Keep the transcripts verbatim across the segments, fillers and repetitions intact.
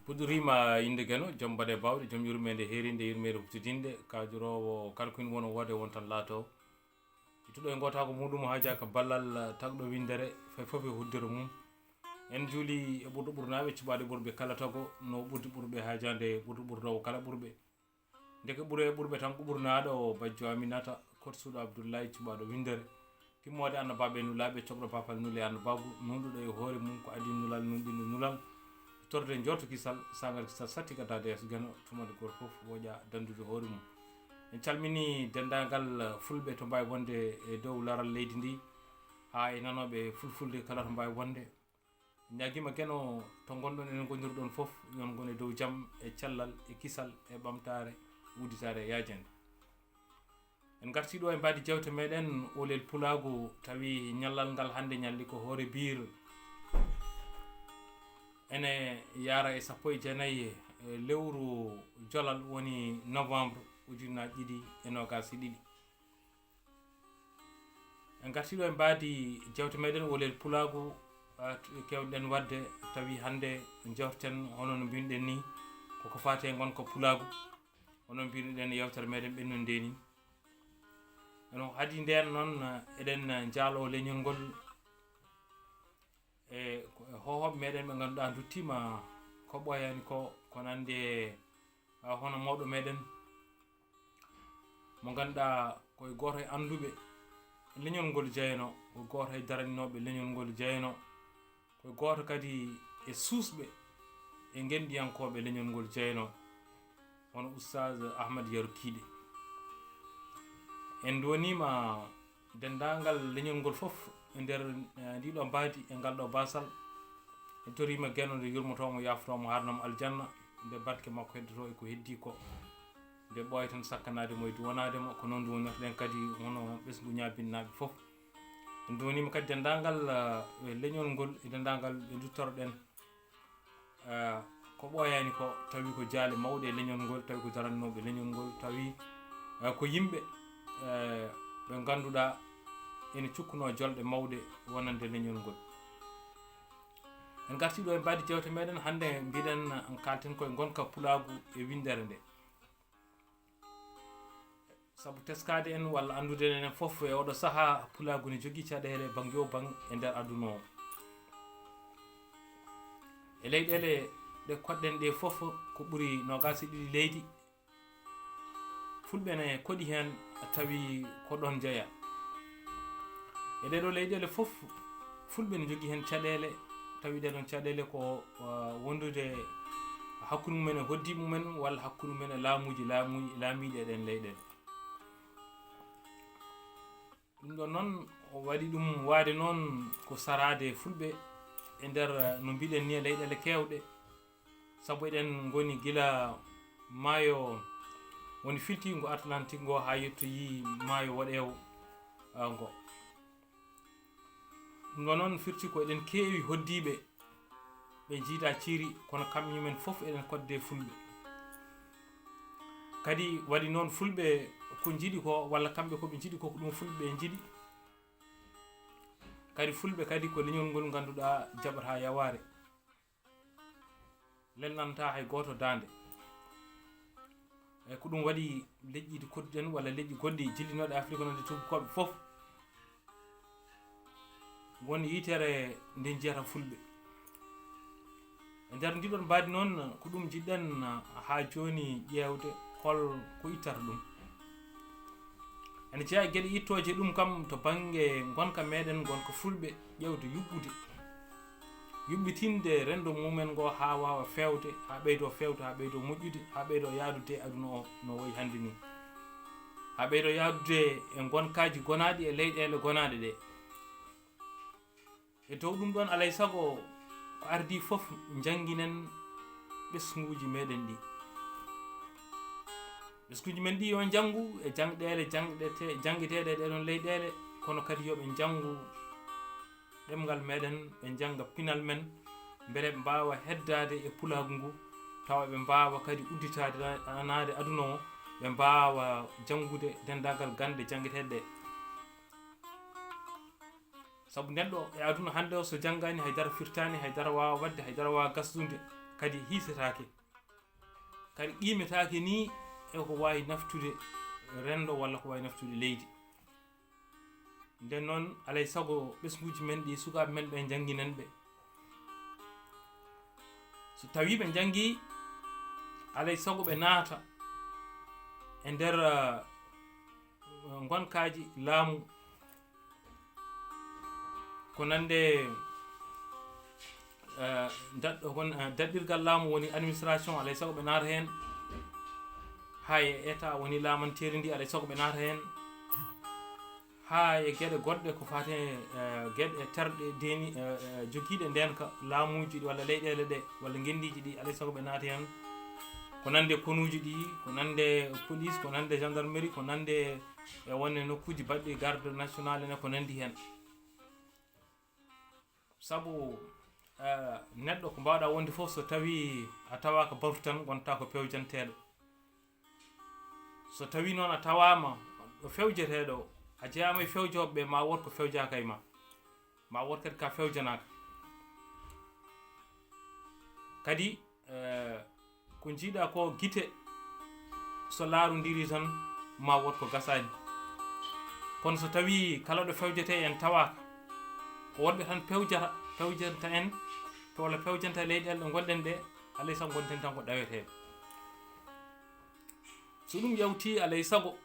Fuɗɗoriima innde Geno, joom baɗe baawɗe, joom yurmeende heeriinde, yurmeende huftidinde, kaajoroowo kala ko ina wona woode won tan laatoo. Ittuɗo e ngootaagu muɗum haajaa ka ballal tagɗo winndere, fay fof e huddere mum. En njuuli e ɓurɗo ɓurnaaɓe, cuɓaaɗo ɓurɓe kala tago, no ɓurdi ɓurɓe haajaande ɓurɗo ɓurnoowo kala ɓurɓe. Ndeke ɓure ɓurɓe tan ko ɓurnaaɗo o bajjo Aminata, korsuɗo Abdullahi, cuɓaaɗo winndere. Timmoode annabaaɓe e nulaaɓe, coɓɗo baafal nule annabaagu, nunɗuɗo e hoore mum ko adii nulal, nunɗinɗo nulal, torde njorto kisal, sangar kisal satti gaddaade yeeso Geno, tumade gooto fof woƴa danndude hoore mum. En calminii denndaangal fulɓe to mbaawi wonde e dow laral leydi ndi, haa e nanooɓe fulfulde kala to mbaawi wonde. Ñaagiima Geno to ngonɗon enen ngonirɗon fof, yon ngon e dow jam, e cellal, e kisal, e ɓamtaare, udditaare e yaajande. En ngartii ɗo e mbaadi jeewte meɗen Oolel Pulaagu, tawi ñallal ngal hannde ñalli ko hoore biir. Ene yaara e sappo e jeenayi e lewru jolal, woni novembre ujunnaji ɗiɗi e noogaas e ɗiɗi. En ngartii ɗo e mbaadi jeewte meɗen Oolel Pulaagu, ah, t-, kewɗen waɗde, tawi hannde jewteten hono no mbinɗen ni, koko faati e ngonka pulaagu, hono mbinɗen yewtere meɗen ɓennunde ni. Eno hadi ndeen noon, eɗen njaaloo leñol ngol e ko, e hoohooɓe meɗen ɓe ngannduɗaa nduttiima ko ɓooyaani ko, ko nande e, ah, hono mawɗo meɗen mo ngannduɗaa ko e gooto e annduɓe leñol ngol jeyanoo, ko gooto e daraninooɓe leñol ngol jeyanoo, ko e gooto kadi e suusɓe e ngenndiyankooɓe leñol ngol jeyanoo, hono Oustaz Ahmad Yero Kiiɗe. En ndoniima denndaangal leñol ngol fof e nder, eh, ndii ɗoo mbaadi e ngal ɗoo baasal. En toriima Geno nde yurmotoo mo, yaafotoo mo, haarnoo mo aljanna, nde barke makko heddotoo e ko heddii ko. Nde ɓooya tan sakkanaade mo e duwanaade mo, ko noon duwanirɗen kadi hono ɓesngu ñaabinnaaɓe fof. En duwaniima kadi denndaangal, eh, leñol ngol e denndaangal ɓe nduttorɗen. Eh, ko ɓooyaani ko, tawi ko jaale mawɗe e leñol ngol, tawi ko darannooɓe leñol ngol, tawi, eh, ko yimɓe, eh, ɓe ngannduɗaa ene cukkunoo jolɗe mawɗe wonande leñol ngol. En ngartii ɗo e mbaadi jeewte meɗen hannde, mbiɗen kaalten koye ngonka pulaagu e winndere nde. Sabu teskaade en walla anndude enen fof e oɗo sahaa, pulaagu ne jogii caɗeele bannge o bang e nder aduna o. E leyɗeele ɗe koɗɗen ɗe fof, ko ɓuri noogaas e ɗiɗi leydi, fulɓe ne koɗi heen, tawi ko ɗoon jeya. E ɗee ɗoo leyɗeele fof, fulɓe ne njogii heen caɗeele, tawi ɗee ɗoon caɗeele ko, uh, wondude hakkunde mumen e hoddiiɓe mumen walla hakkunde mumen e laamuuji, laamuuji, laamiiɗi e ɗeen leyɗeele. Ɗum ɗoon noon, o waɗi ɗum waade noon ko saraade fulɓe e nder, uh, no mbiɗen ni, e leyɗeele keewɗe. Sabu eɗen ngoni gila maayo woni filtiingo Atlantique ngo haa yettoyi maayo woɗeewo, ah, ngo. Ɗum ɗo noon firti ko eɗen keewi hoddiiɓe ɓe njiida ciiri, kono kamñumen fof eɗen koɗde fulɓe. Kadi waɗi noon fulɓe ko njiɗi ko, walla kamɓe ko ɓe njiɗi ko, ko ɗum fulɓe njiɗi. Kadi fulɓe kadi ko leñol ngol ngannduɗaa jaɓataa yawaare. Lelnantaa hay gooto daande. E ko ɗum waɗi leƴƴi ɗi koɗduɗen walla leƴƴi goɗɗi jillinooɗe Afrik, wonande tuubakooɓe fof, won yitere nde njiyata fulɓe. E nder ndiɗon mbaadi noon, ko ɗum njiɗɗen haa jooni ƴeewde, hol ko ittata ɗum. Ene jeyaa e geɗe ittooje ɗum kam to bannge ngonka meɗen, ngonka fulɓe, ƴeewde yuɓɓude, yuɓɓitinde renndo mumen ngo haa waawa feewde, haa ɓeydoo feewde, haa ɓeydoo moƴƴude, haa ɓeydoo yaadude e aduna o no wayi hannde ni, haa ɓeydoo yaadude e ngonkaaji gonaaɗi e leyɗeele gonaaɗe ɗe. E dow ɗum ɗoon, alay sago ko ardii fof, njannginen ɓesnguuji meɗen ɗi. Ɓesnguuji men ɗi yo njanngu e jangɗeele jangɗete-, janngeteeɗe e ɗeɗon leyɗeele, kono kadi yo ɓe njanngu ɗemngal meɗen, ɓe njannga pinal men, mbele ɓe mbaawa heddaade e pulaagu ngu, tawa ɓe mbaawa kadi udditaade na-, naade aduna o, ɓe mbaawa janngude denndaangal gannde janngeteeɗe ɗe. Sabu neɗɗo e aduna hannde o, so janngaani, hay dara firtaani, hay dara waawa waɗde, hay dara waawa gasdude. kadi hiisetaake, kadi qiimetaake nii e ko waawi naftude renndo walla ko waawi naftude leydi. Nden noon, alay sago ɓesnguuji men ɗi, sukaaɓe men ɓe, njannginan ɓe. So tawii ɓe njanngii, alay sago ɓe naata e nder, eh, ngonkaaji laamu, ko nande, eh, daɗ-, kon, eh, daɗɗirgal laamu, woni administration, alay sago ɓe naata heen. Haa e état, woni laamanteeri ndi, alay sago ɓe naata heen. Haa e geɗe goɗɗe ko faati e, eh, geɗe terɗe deeni, eh, eh, jogiiɗe ndeenka laamuuji ɗi walla leyɗeele ɗe walla ngenndiiji ɗi, alay sago ɓe naata heen. Ko nande konuuji ɗi, ko nande police, ko nande gendarmerie, ko nande e wonde nokkuuji baɗɗi garde nationale ne, ko nandi heen. Sabu, eh, neɗɗo ko mbaawɗa wonde fof, so tawii a tawaaka batu tan, ngonta ko pewjanteeɗo. So tawii noon a tawaama ɗo fewjeteeɗo, a jeyaama e fewjooɓe ɓe, ma wood ko fewjaaka e ma, ma wood kadi ka fewjanaaka. Kadi, eh, ko njiiɗa ko gite so laarondiri tan, ma wood ko gasaani. Kono so tawii kala ɗo fewjetee en tawaaka, ko woɗɓe tan pewjata, pewjanta en, to walla pewjanta leyɗeele ɗe ngonɗen ɗe, alay sago ngonten tan ko ɗaweteeɓe. So ɗum yawtii, alay sago,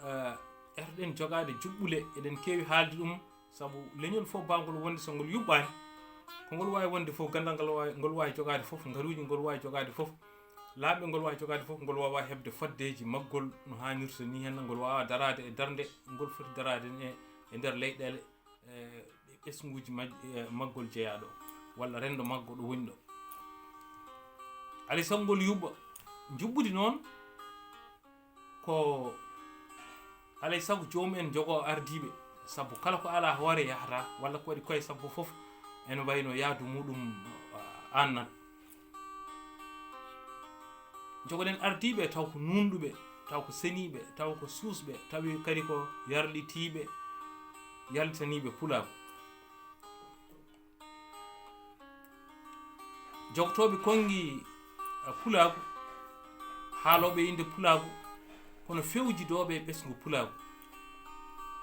eh, etoɗen jogaade juɓɓule, eɗen keewi haalde ɗum, sabu leñol fof, baawngol wonde, so ngol yuɓɓaani, ko ngol waawi wonde fof, ganndal ngal waawi, ngol waawi jogaade fof, ngaruuji ngol waawi jogaade fof, laaɓe ngol waawi jogaade fof, ngol waawaa heɓde foddeeji maggol no haanirta nii, heen ngol waawaa daraade e darnde ngol foti daraade e, e nder leyɗeele, e ɓesnguuji maj-, e maggol jeyaaɗo, walla renndo maggo ɗo woni ɗo. Alay sago ngol yuɓɓa. Njuɓɓudi noon, ko alay sago joomum en njogoo ardiiɓe, sabu kala ko alaa hoore yahata, walla ko waɗi koye sappo fof ene wayno yahdu muɗum, uh, aannan. Njogoɗen ardiiɓe taw ko nuunɗuɓe, taw ko seniiɓe, taw ko suusɓe, tawi kadi ko yarlitiiɓe, yarlitaniiɓe pulaagu. Jogotooɓe konngi, eh, pulaagu, haalooɓe innde pulaagu, kono fewjidooɓe e ɓesngu pulaagu.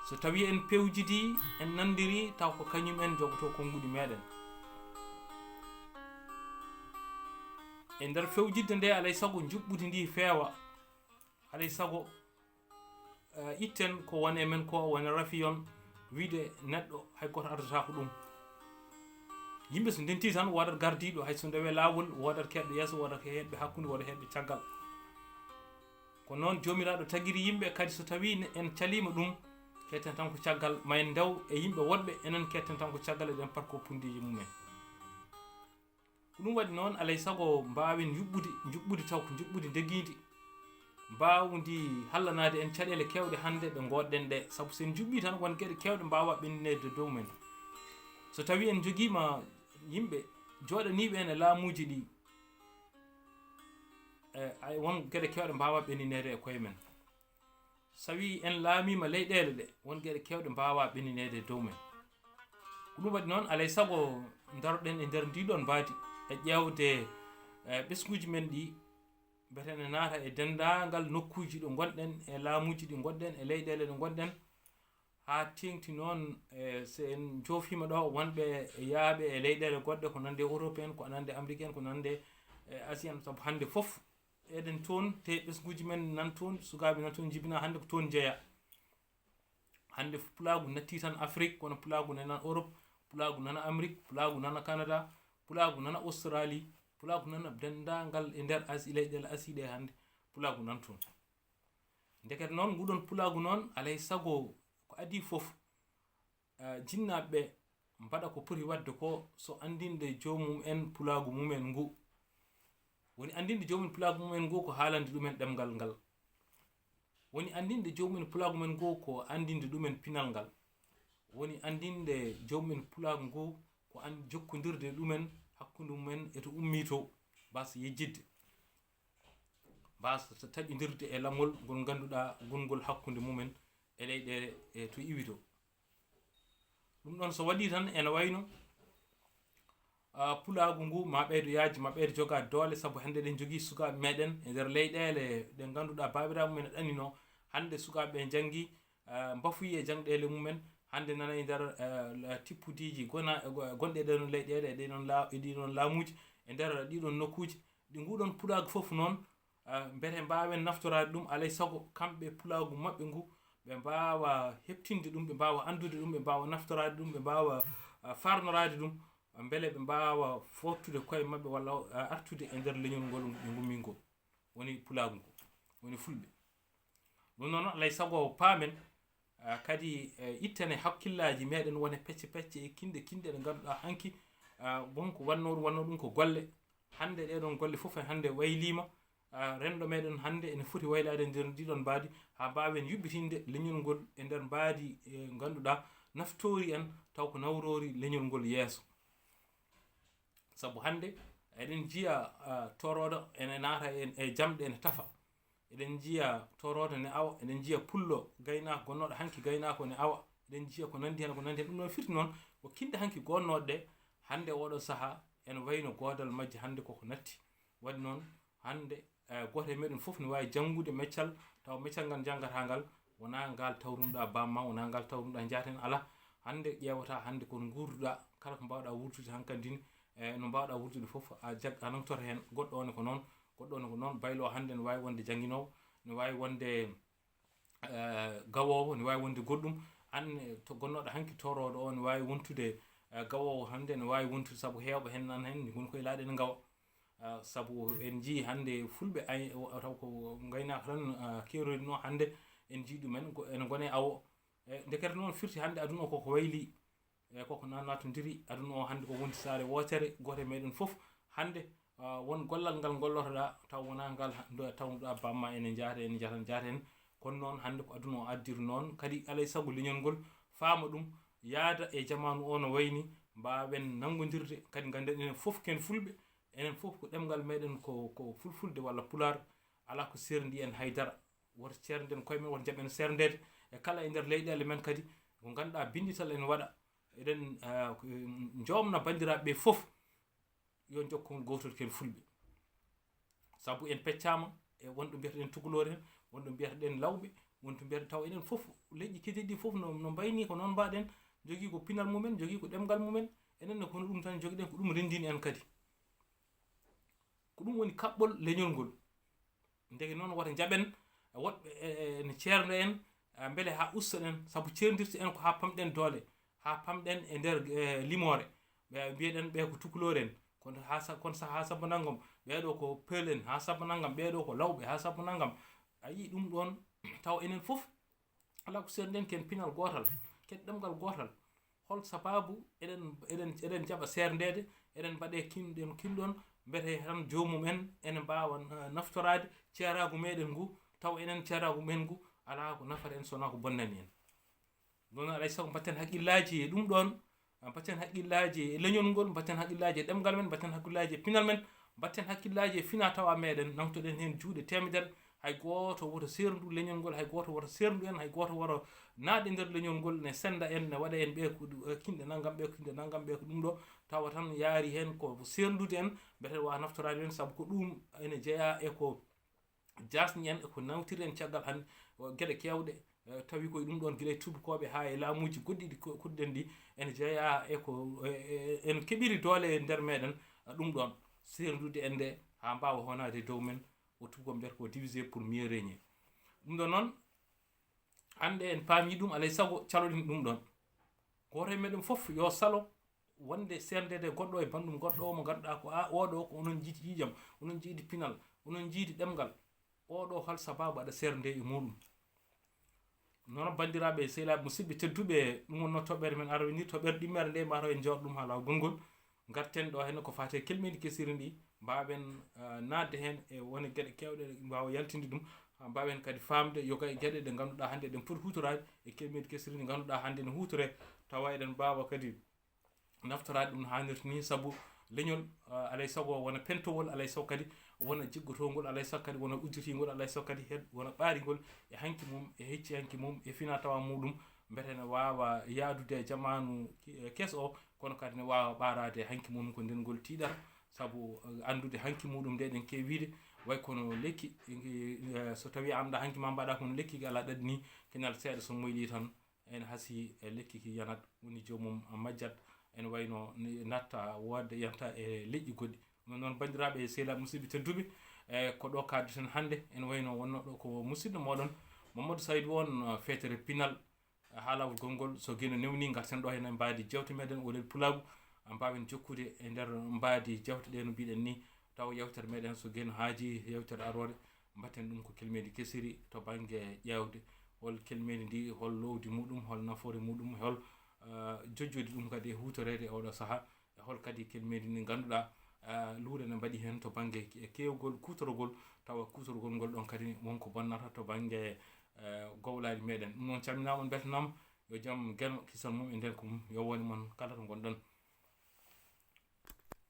So tawii en pewjidii, en nanndirii, taw ko kañum en jogotoo konnguɗi meeɗen. E nder fewjidde nde, alay sago njuɓɓudi ndi feewa. Alay sago, eh, itten ko woni e men ko, woni rafi on, wiide neɗɗo hay gooto ardataako ɗum. Yimɓe so ndenti tan, woodat gardiiɗo, hay so ndewe laawol, woodat keedɗo yeeso, woodat heedɓe hakkunde, woodat heedɓe caggal. Ko noon Joomiraaɗo tagiri yimɓe, kadi so tawii ne-, en caliima ɗum, keetten tan ko caggal, ma en ndew e yimɓe woɗɓe, enen keetten tan ko caggal, eɗen parko pundiiji mumen. Ko ɗum waɗi noon, alay sago mbaawen yuɓɓude, njuɓɓude taw ko njuɓɓudi ndegiindi, mbaawndi hallanaade en caɗeele keewɗe hannde ɗe ngoodɗen ɗe. Sabu so en njuɓɓii tan, won geɗe keewɗe mbaawaa ɓennineede dow men. So tawii en njogiima yimɓe jooɗaniiɓe en e laamuuji ɗi, e, ay, won geɗe keewɗe mbaawaa ɓennineede e koye men. So tawii en laamiima leyɗeele ɗe, won geɗe keewɗe mbaawaa ɓennineede e dow men. Ko ɗum waɗi noon, alay sago ndaroɗen e nder ndii ɗoon mbaadi e ƴeewde, e, ɓesnguuji men ɗi, mbete ene naata e denndaangal nokkuuji ɗo ngonɗen, e laamuuji ɗi ngonɗen, e leyɗeele ɗe ngonɗen, haa teeŋti noon, e, so en njoofiima ɗo, wonɓe e yahɓe e leyɗeele goɗɗe, ko nande Europe en, ko nande Amérique en, ko nande, e, Asie en, sabu hannde fof eɗen toon, te ɓesnguuji men nan toon, sukaaɓe nan toon, njibinaa hannde ko toon njeyaa. Hannde pulaagu nattii tan Afrik, kono pulaagu nana Europe, pulaagu nana Amérique, pulaagu nana Canada, pulaagu nana Australie, pulaagu nana denndaangal e nder Asie, leyɗeele Asie ɗe hannde, pulaagu nan toon. Ndekete noon, nguɗon pulaagu noon, alay sago ko adii fof, eh, jinnaaɓe ɓe mbaɗa ko poti waɗde ko, so anndinde joomum en pulaagu mumen ngu. Woni anndinde joomum en pulaagu mumen ngu ko haalande ɗumen ɗemngal ngal. Woni anndinde joomum en pulaagu men ngu ko anndinde ɗumen pinal ngal. Woni anndinde joomum en pulaagu ngu ko an-, jokkondirde ɗumen hakkunde mumen e to ummii to, mbasa yejjitde, mbasa ta-, taƴondirde e lammol ngol ngannduɗaa, ngol ngol hakkunde mumen e leyɗeele e to iwi to. Ɗum ɗoon so waɗii tan, ene wayno Ah, pulaagu ngu ma ɓeydo yaaji, ma ɓeydo jogaade doole, sabu hannde eɗen njogii sukaaɓe meɗen e nder leyɗeele ɗe ngannduɗaa baabiraaɓe mumen ɗaninoo. Hannde sukaaɓe ɓe njanngi, ah, mbafuyi e jangɗeele mumen. Hannde nana e nder, eh, tippudiiji gona-, go-, gonɗe e ɗee ɗoon leyɗeele, e ɗee ɗoon la-, e ɗii ɗoon laamuuji, e nder ɗii ɗoon nokkuuji. Ɗi nguɗon pulaagu fof noon, ah, mbete mbaawen naftoraade ɗum, alay sago kamɓe pulaagu maɓɓe ngu, ɓe mbaawa heɓtinde ɗum, ɓe mbaawa anndude ɗum, ɓe mbaawa naftoraade ɗum, ɓe mbaawa, ah, farnoraade ɗum, mbele ɓe mbaawa fooɗtude koye maɓɓe walla, ah, artude e nder leñol ngol ɓe ngummi ngol. Woni pulaagu ngu, woni fulɓe. Ɗum noon, alay sago paamen, ah, kadi, eh, ittane hakkillaaji meɗen wone pecce pecce e kinɗe kinɗe ɗe ngannduɗaa hanki, ah, won ko wannoo ɗum, wannoo ɗum ko golle. Hannde ɗee ɗoon golle fof en hannde wayliima, ah, renndo meɗen hannde ene foti waylaade e nder ɗii ɗoon mbaadi, haa mbaawen yuɓɓitinde leñol ngol e nder mbaadi, eh, ngannduɗaa naftoori en, taw ko nawroori leñol ngol yeeso. Sabu hannde eɗen njiya, ah, toroodo ene naata en e jamɗe ene tafa. Eɗen njiya toroodo ne awa, eɗen njiya pullo gaynaako gonnooɗo hanki gaynaako ne awa. Eɗen njiya ko nanndi heen, ko nanndi heen. Ɗum noon firti noon ko kinɗe hanki gonnooɗe ɗe hannde oɗo sahaa ene wayno goodal majje hannde koko natti. Waɗi noon hannde, eh, gooto e meɗen fof ne waawi janngude meccal, tawa meccal ngal njanngataa ngal wonaa ngal tawrunoɗaa baaba ma, wonaa ngal tawrunoɗaa njaati heen, alaa. Hannde ƴeewataa hannde kono nguurduɗaa, kala ko mbaawɗaa wuurdude hankadi ne, eh, no mbaawɗaa wuurdude fof, a jag-, a nangtoto heen. Goɗɗo o ne ko noon, goɗɗo o ne ko noon. Baylo o hannde ne waawi wonde jannginoowo, ne waawi wonde, eh, gawoowo, ne waawi wonde goɗɗum. Aan, eh, to gonnooɗo hanki toroodo o ne waawi wontude, eh, gawoowo hannde, ne waawi wontude sabu heewɓe heen nan heen, ne ngoni koye laaɗe ne ngawa. Ah, sabu en njii hannde fulɓe ay-, o-, taw ko ngaynaaka tan, ah, keerorino hannde, en njii ɗumen ko ene ngone awo. E, ndekete noon firti hannde aduna o koko wayli, e, koko na-, naatondiri. Aduna o hannde ko wonti saare wootere, gooto e meɗen fof hannde, ah, won gollal ngal ngollotoɗaa, taw wonaa ngal ha-, ndo-, tawnuɗaa bamma ene njaata, ene njaata, njaata en. Kono noon hannde ko aduna o addiri noon, kadi alay sago leñol ngol faama ɗum, yaada e jamaanu o no wayni, mbaawen nanngondirde, kadi ngannden enen fof ken fulɓe, enen fof ko ɗemngal meɗen ko, ko fulfulde walla pulaar, alaa ko serndi en haydara. Woto sernden koye men, woto njaɓen serndeede e kala e nder leyɗeele men kadi, ko ngannduɗaa binndital ene waɗa. Eɗen, ah, ko, mm, njoomna banndiraaɓe ɓe fof, yo njokkon gootol ken fulɓe. Sabu en peccaama e wonɗo mbiyata ɗen tukulore en, wonɗo mbiyata ɗen lawɓe, wonto mbiyata taw enen fof, leƴƴi kedi ɗi fof no, no mbayni ko noon mbaɗen, jogii ko pinal mumen, jogii ko ɗemngal mumen, enen ne kono ɗum tan jogiɗen, ko ɗum renndini en kadi. Ko ɗum woni kaɓɓol leñol ngol. Ndeke noon wota njaɓen woɗɓe e, e, ene ceernda en, ah, mbele haa usta en, sabu ceerndirta en ko haa pamɗen doole, haa pamɗen e nder, eh, limoore. Ɓe mbiyeɗen ɓe ko tukulore en, kono haa sa-, kono sa-, haa sabbo nanngam, ɓeeɗo ko peel en, haa sabbo nanngam, ɓeeɗo ko lawɓe, haa sabbo nanngam. A yii ɗum ɗoon, taw enen fof, alaa ko sernden ken pinal gootal, ken ɗemngal gootal. Hol sabaabu eɗen, eɗen, eɗen njaɓa seerndeede, eɗen mbaɗe kinɗen, kinɗon, mbete tan joomum en ene mbaawa, eh, naftoraade ceeraagu meɗen ngu, taw enen ceeraagu men ngu alaa ko nafata en, so wonaa ko bonnani en. Ɗum noon, alay sago mbatten hakkillaaji e ɗum ɗoon, mbatten hakkillaaji e leñol ngol, mbatten hakkillaaji e ɗemngal men, mbatten hakkillaaji e pinal men, mbatten hakkillaaji e fina tawa meɗen, nangtoɗen heen juuɗe teemedere, hay gooto woto seerndu leñol ngol, hay gooto woto seerndu en, hay gooto woto naat e nder leñol ngol, ne sennda en, ne waɗa en ɓe ko ɗu-, eh, kinɗe nanngam, ɓe ko kinɗe nanngam, ɓe ko ɗum ɗo, tawa tan yaari heen ko seerndude en, mbete waawa naftoraade en, sabu ko ɗum ene jeyaa e ko jaasni en, e ko nawtiri en caggal hannde, o, geɗe keewɗe, eh, tawi koye ɗum ɗoon gila e tuubakooɓe haa e laamuuji goɗɗi ɗi ko-, kuɗɗen ɗi, ene jeyaa e ko, e, e, en keɓiri doole e nder meɗen, eh, ɗum ɗoon, seerndude en nde haa mbaawa honaade e dow men, o tuuko mbiyata ko diviser pour mieux régner. Ɗum ɗo noon, hannde en paami ɗum, alay sago caloɗen ɗum ɗoon. Gooto e meɗen fof yo salo wonde seerndeede goɗɗo e banndum goɗɗo o mo ngannduɗaa ko, a, oɗo ko onon njiidi ƴiiƴam, onon njiidi pinal, onon njiidi ɗemngal. Oɗo hol sabaabu aɗa seernde e muɗum? Noon, banndiraaɓe, sehilaaɓe, musidɓe tedduɓe, ɗum wonnoo toɓɓere men arowe ni, toɓɓere ɗimmere nde, mataw en jooɗo ɗum haa laawol gongol. Ngarten ɗo heen ko faati e kelmeeɗi kesiri ndi, mbaawen, ah, naatde heen e wone geɗe keewɗe, mbaawa yaltinde ɗum, haa mbaawen kadi faamde yo kay geɗe ɗe ngannduɗaa hannde eɗen poti huutoraade e kelmeeɗi kesiri ndi ngannduɗaa hannde ne huutoree, tawa eɗen mbaawa kadi naftoraade ɗum no haanirta ni, sabu leñol, ah, alay sago wona pentowol, alay sago kadi wona jiggotongol, alay sago kadi wona udditingol, alay sago kadi heed wona ɓaaringol e hanki mum, e hecci hanki mum, e fina tawa muɗum, mbete ne waawa yaadude e jamaanu keso o, kono kadi ne waawa ɓaaraade hanki mum ko ndengol tiiɗata, sabu anndude hanki muɗum nde ɗen keewiide, way kono lekki, so tawi annda hanki ma mbaɗa kono lekki ki alaa ɗaɗi ni, kinal seeɗa so moyli tan, ene hasi e lekki ki yanat, woni joomum majjat, ene wayno natta wodde yanta e leƴƴi goɗɗi. Ɗum noon, banndiraaɓe e sehilaaɓe, musidɓe tedduɓe, e ko ɗo kaddeten hannde, ene wayno wonno ɗo ko musidɗo mooɗon Mamadou Saydou on, feetere pinal, haalawol gonngol so geno newni, ngarten ɗo hene mbaadi jewte meɗen o lel pulaagu, mbaawen jokkude e nder mbaadi jewte ɗe no mbiɗen ni, taw yewtere meɗen so geno haaji yewtere aroore, mbatten ɗum ko kelmendi kesiri to bannge ƴeewde hol kelmendi ndi, hol lowdi muɗum, hol nafoore muɗum, hol jojjodi ɗum kadi e huutoreede e oɗo sahaa, e hol kadi kelmendi ndi ngannduɗaa luure ne mbaɗi heen to bannge keewgol kuutorogol, tawa kuutorogol ngol ɗon kadi wonko bonnata to bannge gowlaaɗi meɗen. Ɗum noon calminaama, on mbeltanaama, yo jam geno kisal mum e nden ko mum yo woni mon kala to ngonɗon.